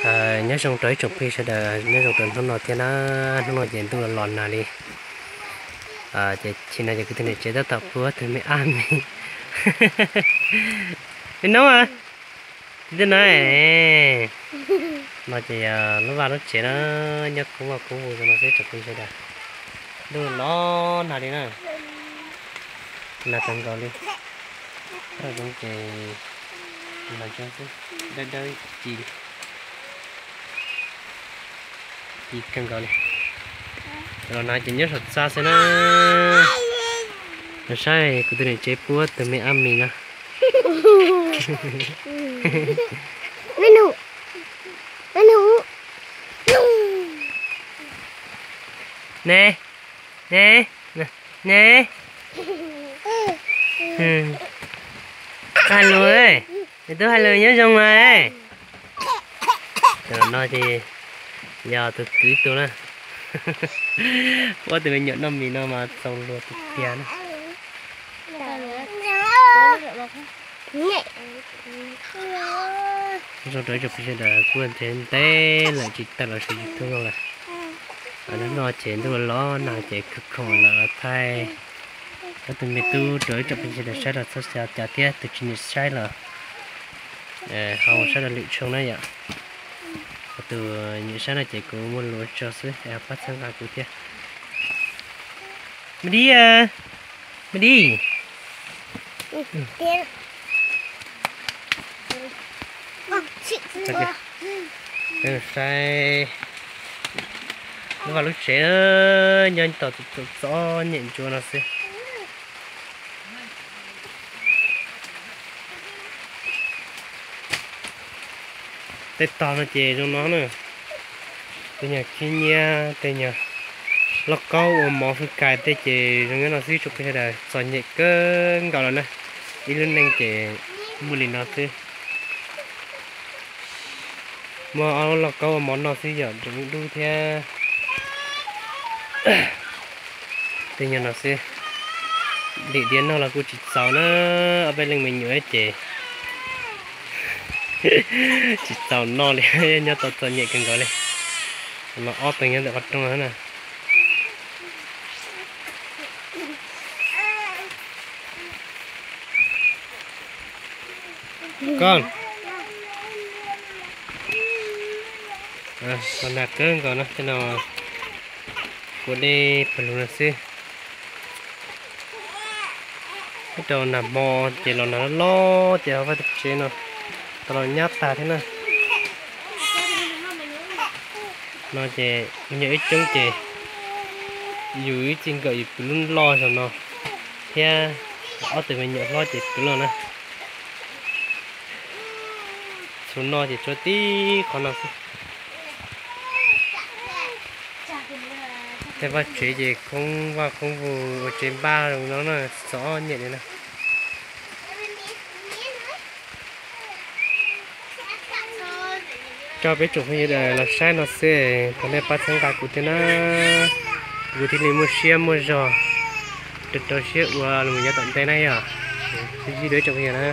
Nyob zoo rau ib tsoom phooj ywg sawv daws, nyob zoo rau hnub no thiab na. Hnub no ces ntuj los los nag li. Ces tsis no ces kuv tus niam tsev tab tom puab tus me ab mis. Me noob, tsis tej no. No ces yog lub vaj lub tsev na, nyob koob vaj koob vus no xwb tsoom phooj ywg sawv daws. Ntuj los nag li na, nag kawg nkaus li. Ces nag xwb, dawb dawb ci, ci kawg nkaus li. Los nag ces nyob saum txaj xwb na. Los saib kuv tus niam tsev puab tus me ab mis no. Ne, ne, ne. Hais lus, es tub hais lus nyob zoo mas. Tam no ces yog tus kwv tus na, puab tus me nyuam noj mis no mas txaus luag tiag tiag na. Zoo rau ib tsoom phooj ywg sawv daws, kuv ntev ntev lawm tsis tawm los saum YouTube no lawm. Hnub no ces ntuj los los nag ces kuv khoom los thaij ob tug me tub rau ib tsoom phooj ywg sawv daws saib los txhob xav cas thiab, tus tsis nyiam saib los ho saib rau lwm tshooj na yom. Tus nyiam saib no ces kuv muaj lus tso xwb es pab txhawb nqa kuv thiab. Me dib, me dib. Saib lub vaj lub tsev nyob tom txom nyem ntsuav no xwb. Tej tog no ces zoo no na, tej nyuag khib nyiab, tej nyuag lauj kaub ua mov fwj kais tej ces zoo nyob no xwb tsoom phooj ywg sawv daws, txom nyem kawg nkaus lawm na. Ib lub neej ces muaj li no xwb. Muaj ob lub lauj kaub ua mov noj xwb yom, tseem dub thiab. Tej nyuag no xwb, dim diav noj los kuj tsis txaus na, ob peb leej me nyuam ces tsis txaus noj li, nyob tau txom nyem kawg nkaus li. Mas ob tug nyob ntawm qhov rooj na. Koj, los nag kawg nkaus no, tej no kua dej pawg lug no xwb. Ib rau nag hmo ces los nag loj loj ces ho vaj tsev no tau los nyab tag thiab na. No ces me nyuam ib coob ces yus ib txij nkawm yus pw lub loj zog no thiab, ob tug me nyuam hlob ces pw loj na. Txhua no ces tsuas tib qhov no xwb. Tej vaj tsev ces khoob vaj khoob vug ua tsev npaj zoo no na, txom nyem li na. Coj peb tsoom phooj ywg los saib no xwb, thov nej pab txhawb nqa kuv thiab na, kuv thiaj li muaj siab muaj zog rau rau siab ua los yav tom ntej na yom. Sib ntsib dua ib tsoom phooj ywg na.